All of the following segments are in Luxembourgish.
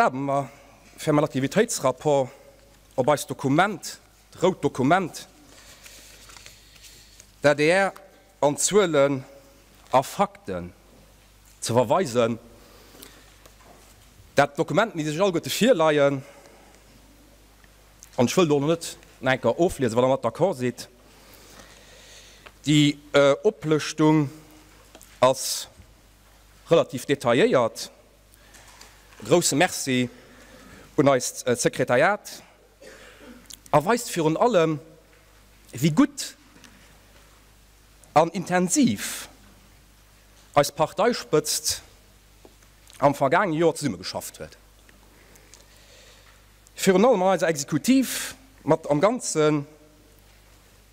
erlabe mer, fir mäin Aktivitéitsrapport op eist Dokument, d'rout Dokument, d'ADR, an Zuelen a Fakten ze verweisen. Dat Dokument misst Iech alleguerte virleien an ech wëll do elo net nach eng Kéier ofliesen, wann Der mat d'accord sidd. Déi Oplëschtung ass relativ detailléiert. E grousse Merci un eist Sekretariat a weist virun allem, wéi gutt an intensiv eis Parteispëtzt am vergaangene Joer zesummegeschafft huet. Virun allem an eiser Exekutiv mat am Ganze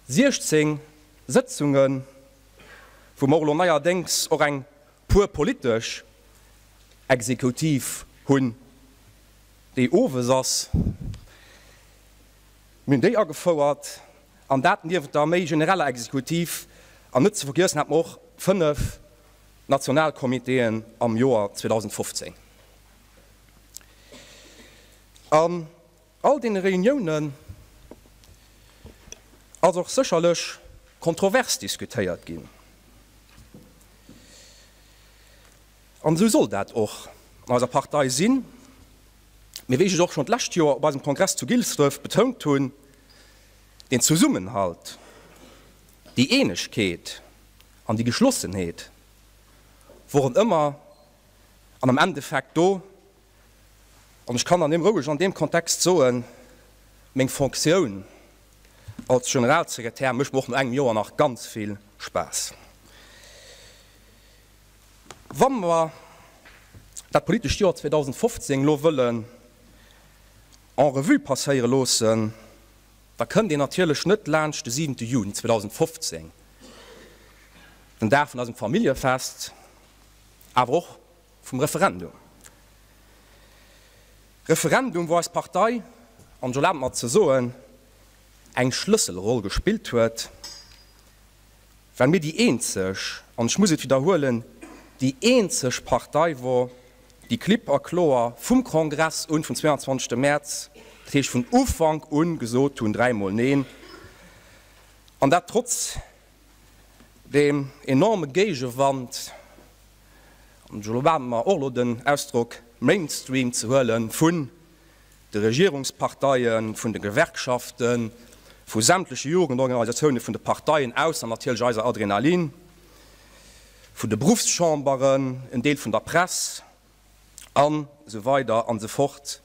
16 Sëtzungen, wou mer och elo neierdéngs och eng puer politesch Exekutiv hunn, déi owes ass. Mir hunn déi agefouert, an dat niewent der méi genereller Exekutiv. An net ze vergiessen hate mer och 5 Nationalcomitéen am Joer 2015. An all deene Reuniounen ass och sécherlech kontrovers diskutéiert ginn. An esou soll dat och an eiser Partei sinn. Mee wéi ech et och schonn d'lescht Joer op eisem Kongress zu Gilsdref betount hunn, deen Zesummenhalt, déi Eenegkeet an déi Geschlossenheet woren ëmmer an am Endeffekt do. An ech kann an deem roueg an deem Kontext soen, meng Fonctioun als Generalsekretär mécht mer och no engem Joer nach ganz vill Spaass. Wa mer dat politescht Joer 2015 elo wëllen en revue passéiere loossen, da kënnt een natierlech net laanscht de siwente Juni 2015, den Dag vun eisem Familljefest, awer och vum Referendum. Referendum, wou eis Partei, an ech erlabe mer et ze soen, eng Schlësselroll gespillt huet, well mir déi eenzeg, an ech muss et widderhuelen, déi eenzeg Partei wor, déi klipp a kloer vum Kongress un, vum 22. Mäerz, dat heescht vun Ufank un, gesot hunn, dräimol Neen, an dat trotz deem enorme Géigewand, an ech erlabe mer och elo den Ausdrock Mainstream ze huelen, vun de Regierungsparteien, vun de Gewerkschaften, vu sämtleche Jugendorganisatioune vun de Parteien, ausser natierlech eiser Adrenalin, vun de Beruffschamberen, en Deel vun der Press an esou weider an esou fort.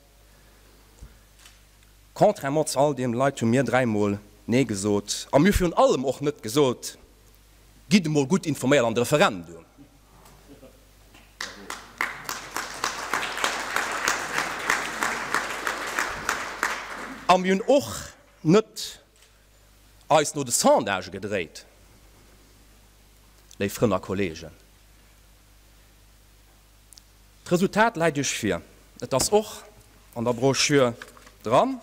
Contrairement zu all deem Leit hu mir dräimol Nee gesot a mir hu virun allem och net gesot, Gitt emol gutt informéiert an de Referendum. A mir hunn och net eis no de Sondagë gedréit, léif Frënn a Kolleegen. D'Resultat läit Iech vir. Et ass och an der Broschür dran.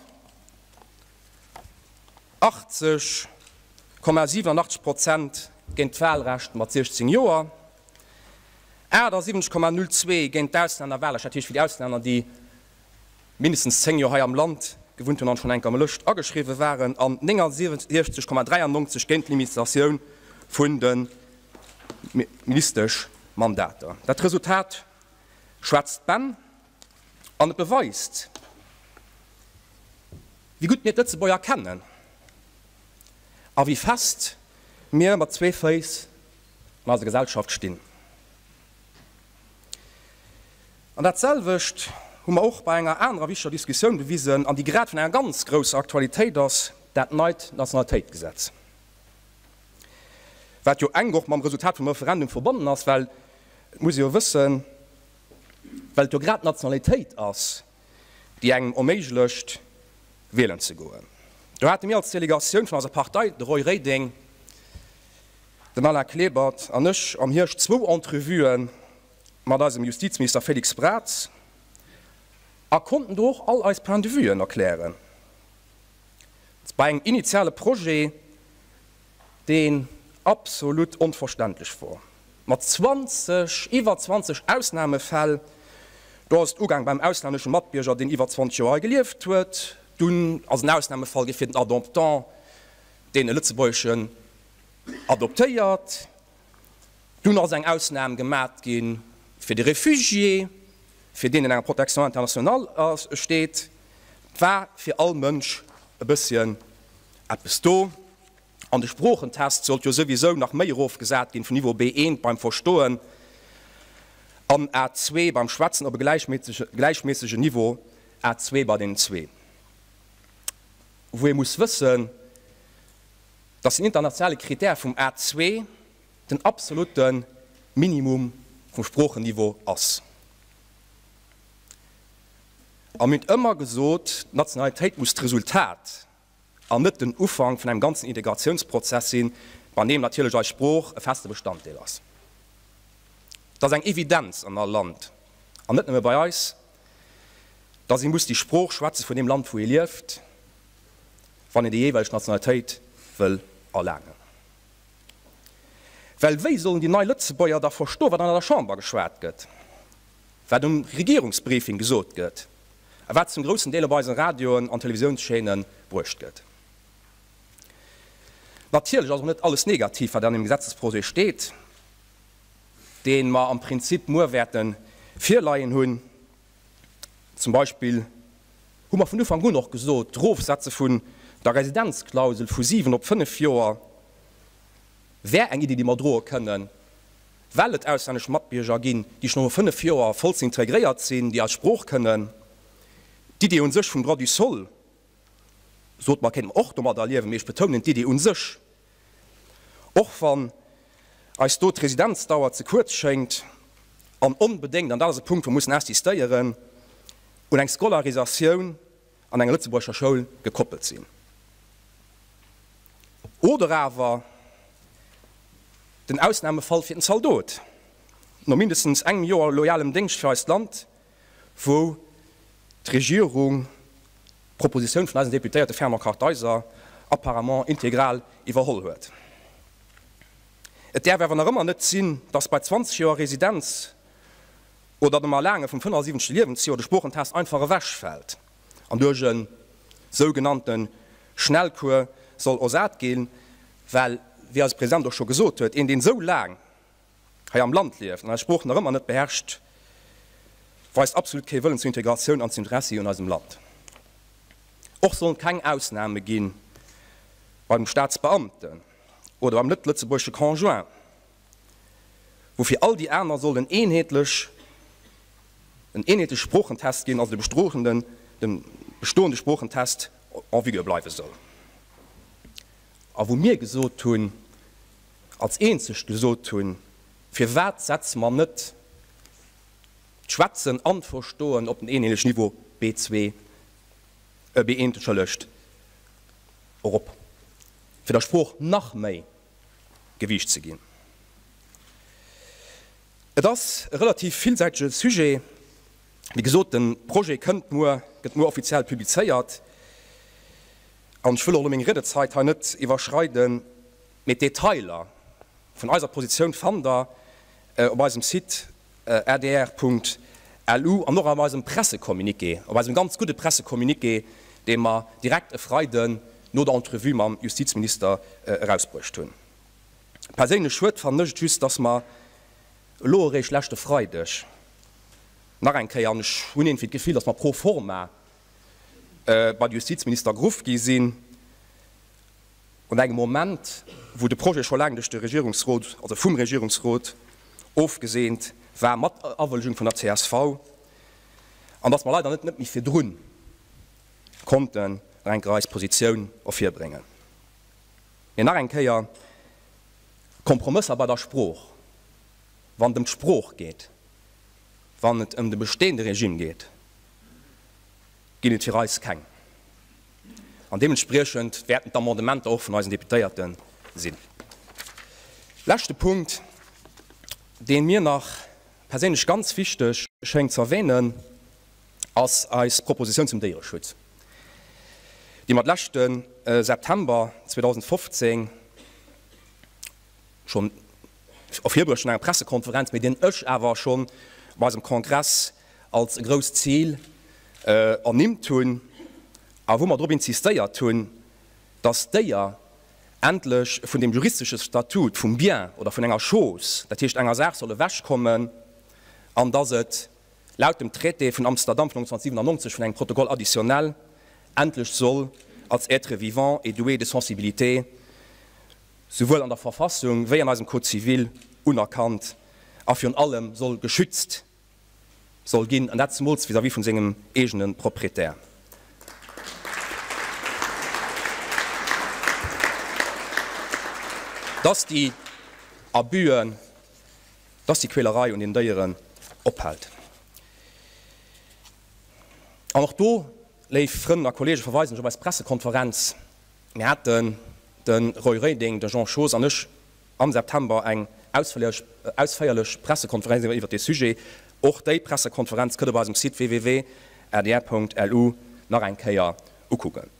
80,87 Prozent géint d'Wahlrecht mat 16 Joer, 78,02 géint d'Auslännerwahlrecht, dat heescht fir déi Auslänner, déi mindestens 10 Joer hei am Land gewunnt hunn an schonn eng Kéier am Lëscht ageschriwwe waren, an 69,93 géint d'Limitatioun vun de Ministeschmandater. Dat Resultat schwätzt Bänn an et beweist, wéi gutt mir d'Lëtzebuerger kennen a wéi fest mir mat zwee Féiss an eiser Gesellschaft stinn. An dat selwecht hu mer och bei enger anerer wichteger Diskussioun bewisen, an déi grad vun enger ganz grousser Aktualitéit ass, dat neit Nationalitéitgesetz, wat jo enk och mam Resultat vum Referendum verbonnen ass, well et muss ee jo wëssen, well et jo grad d'Nationalitéit ass, déi engem erméiglecht, wielen ze goen. Do hate mir als Delegatioun vun eiser Partei, de Roy Reding, den Alain Klebert an ech, am Hierscht zwou Entrevuë mat eisem Justizminister Félix Braz a konnten do och all eis Point de vuen erklären bei engem initiale Projet, deen absolut onverständlech wor, mat 20, iwwer 20 Ausnahmefäll. Do ass et ugaang beim auslännesche Matbierger, deen iwwer 20 Joer hei gelieft huet. Dunn ass en Ausnamefall gi fir den Adoptant, deen e Lëtzebuergeschen adoptéiert. Dunn ass eng Ausnam gemat gi fir de Réfugié, fir deen en enger Protection internationale steet. Et war fir all Mënsch e bësschen eppes do. An de Sproochentest sollt jo souwisou nach méi erofgesat ginn, vun Niveau B1 beim Verstoen an A2 beim Schwätzen op e gläichméissegen Niveau A2 bei deenen zwee. Wou ee muss wëssen, dass den internationale Critère vum A2 den absolutte Minimum vum Sproochenniveau ass. A mir hunn ëmmer gesot, d'Nationalitéit muss d'Resultat an net den Ufank vun engem ganzen Integratiounsprozess sinn, bei deem natierlech eis Sprooch e feste Bestanddeel ass. Et ass eng Evidenz an all Land, an net nëmme bei eis, dass ee muss déi Sprooch schwätze vun deem Land, wou ee lieft, wann een déi jeeweileg Nationalitéit wëll erlaangen. Well wéi sollen déi nei Lëtzebuerger da verstoen, wat an der Chamber geschwat gëtt, wat um Regierungsbriefing gesot gëtt a wat zum groussen Deel op eisen Radioen an Televisiounschaîne bruecht gëtt? Natierlech ass och net alles negativ, wat an deem Gesetzesprojet steet, dee mer am Prinzip muer wäerte virleien hunn. Zum Beispill hu mer vun Ufank un och gesot, d'Erofsetze vun der Residenzklausel vu 7 op 5 Joer wär eng Iddi, déi mer droe kënnen, well et auslännesch Matbierger ginn, déi schonn no 5 Joer vollst integréiert sinn, déi eis Sprooch kënnen. D'Iddi un sech vum Droit du sol, sot mer, kéinte mer och domadder liewen, mee ech betounen, d'Iddi un sech. Och wann eis do d'Residenzdauer ze kuerz schéngt an onbedéngt, an dat ass e Punkt, wou mer mussen insistéieren, un eng Scolarisatioun an enger lëtzebuergescher Schoul gekoppelt sinn. Oder awer den Ausnamefall fir den Zaldot, no mindestens engem Joer loyalem Déngscht fir eist Land, wou d'Regierung d'Propositioun vun eisem Deputéierte Fernand Kartheiser apparemment integral iwwerholl huet. Et däerf awer nach ëmmer net sinn, dass bei 20 Joer Residenz oder dem Erlaange vum 75. Liewensjoer de Sproochentest einfach ewechfält an duerch e sougenannte Schnellcours soll ersat ginn, well, wéi eise President och scho gesot huet, een, deen esou laang hei am Land lieft an eis Sprooch nach ëmmer net beherrscht, weist absolut kee Wëllen zur Integratioun an zum Interessi un eisem Land. Och sollen et keng Ausname gi beim Staatsbeamten oder beim net-lëtzebuergesche Conjoint, wou fir all déi aner soll en eenheetlech en eenheetleche Sproochentest ginn, also de bestoenden de bestoende Sproochentest en vigueur bleiwe soll. A wou mir gesot hunn, als eenzeg gesot hunn, Firwat setze mer net d'Schwätzen an d'Verstoen op den eenheetlechen Niveau B2, B1, entschëllegt, erop, fir der Sprooch nach méi Gewiicht ze ginn? Et ass e relativ villsäitege Sujet. Wéi gesot, de Projet kënnt muer, gëtt muer offiziell publizéiert. An ech wëll och elo meng Riedezeit hei net iwwerschreiden. Mee d'Detailer vun eiser Positioun fannt der op eisem Site adr.lu an och an eisem Pressecommuniqué, op eisem ganz gudde Pressecommuniqué, dee mer direkt e Freiden no der Entrevue mam Justizminister erausbruecht hunn. Perséinlech schued fannen ech et just, dass mer elo eréischt leschte Freideg nach eng Kéier, an ech hunn iergendwéi d'Gefill, dass mer pro forma bei de Justizminister geruff gi sinn, Un engem Moment, wou de Projet scho laang duerch de Regierungsrot, also vum Regierungsrot ofgeseent war, mat Awëllegung vun der csv, an datt mer leider net net méi virdrun konnten nach eng Kéier eis Positioun ervirbréngen. Mee nach eng Kéier, Kompromësser bei der Sprooch, wann et ëm d'Sprooch geet, wann et ëm de bestehende Regime geet, ginn et fir eis keng. An deementspriechend wäerten d'Amendementer och vun eisen Deputéierte sinn. Leschte Punkt, dee mir nach perséinlech ganz wichteg schéngt ze erwähnen, ass eis Propositioun zum Déiereschutz, déi mer d'leschte September 2015 schonn ervirbruecht hunn an enger Pressekonferenz, mee deen ech awer schonn op eisem Kongress. als e grousst Zil ernimmt hunn a wou mer drop insistéiert hunn, dass d'Déier endlech vun deem juristesche Statut vum Bien oder vun enger Chose, dat heescht enger Saach, soll ewechkommen an dass et laut dem Traité vun Amsterdam vun 1997, vun engem Protocole additionnel, endlech soll als être vivant et doué de sensibilité souwuel an der Verfassung wéi an eisem Code civil unerkannt a virun allem soll geschützt soll ginn, an dat zemools vis-à-vis vun sengem eegene Proprietär. Dass déi Abüen, dass déi Quälerei un den Déieren ophält. An och do, léif Frënn a Kollegen, verweisen ech op eis Pressekonferenz. Mir haten, de Roy Reding, de Jean Schoos an ech, am September eng ausféierlech Pressekonferenz iwwert dee Sujet. Och déi Pressekonferenz kënnt op eisem Site www.adr.lu nach eng Kéier ukucken.